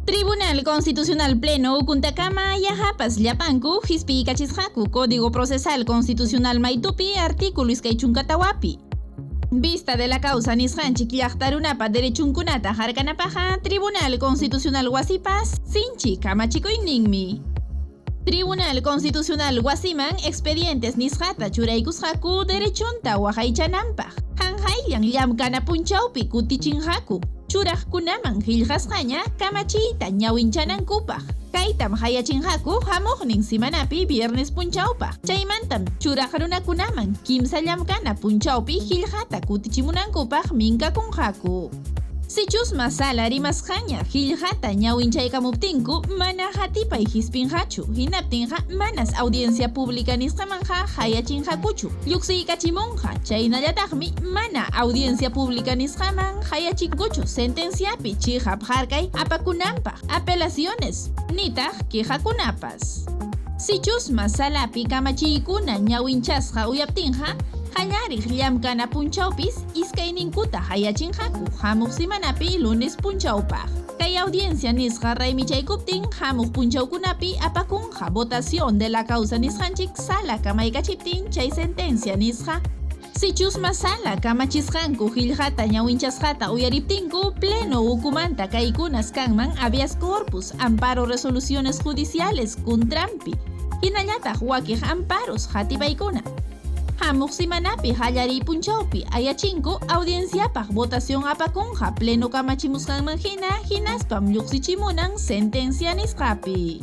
Tribunal Constitucional Pleno ukuntakama yaqapas llapanku hispiykachisqaku Código Procesal Constitucional maytupi artículo 24pi. Vista de la causa nisqanchik llaqta runapa derechunkunata harkanapaqqa Tribunal Constitucional wasipas sinchi kamachikuyninmi. Tribunal Constitucional wasiman expedientes nisqata churaykusqaku derechunta waqaychananpaq. Hanhayllan llamkana punchawpi kutichinqaku, churaqkunaman qillqasqaña kamachiyta ñawinchanankupaq. Kaytam hayachinqaku hamuqnin simanapi viernes punchawpaq. Chaymantam churaq runakunaman kimsa llamkana punchawpi qillqata kutichimunankupaq minkakunqaku. Sichusma sala rimasqaña qillqata ñawinchaykamuptinku mana qatipay hispinqachu, hinaptinqa manas audiencia pública nisqamanqa hayachinqakuchu, lluqsiykachimunqa, chaynallataqmi mana audiencia pública nisqaman hayachinkuchu sentenciapi chiqap harkay apakunanpaq, apelaciones, nitaq quejakunapas. Sichusma salapi kamachiykuna ñawinchasqa uyaptinqa, qallariq llamkana punchawpis Iskayninkuta hayachinqaku hamuq simanapi lunes punchawpaq. Kay audiencia nisqa raymichaykuptin hamuq punchawkunapi apakunqa votación de la causa nisqanchik sala kamaykachiptin chay sentencia nisqa. Sichusma sala kamachisqanku qillqata ñawinchasqata uyariptinku pleno ukumanta kaykunas kanman habeas corpus, amparo resoluciones judiciales kuntranpi, hinallataq wakiq amparos qatipaykuna. Hamuq simanapi qallariy punchawpi ayachinku audienciapaq votación apakunqa pleno kamachimusqanman hina hinaspam lluqsichimunan sentencia nisqapi.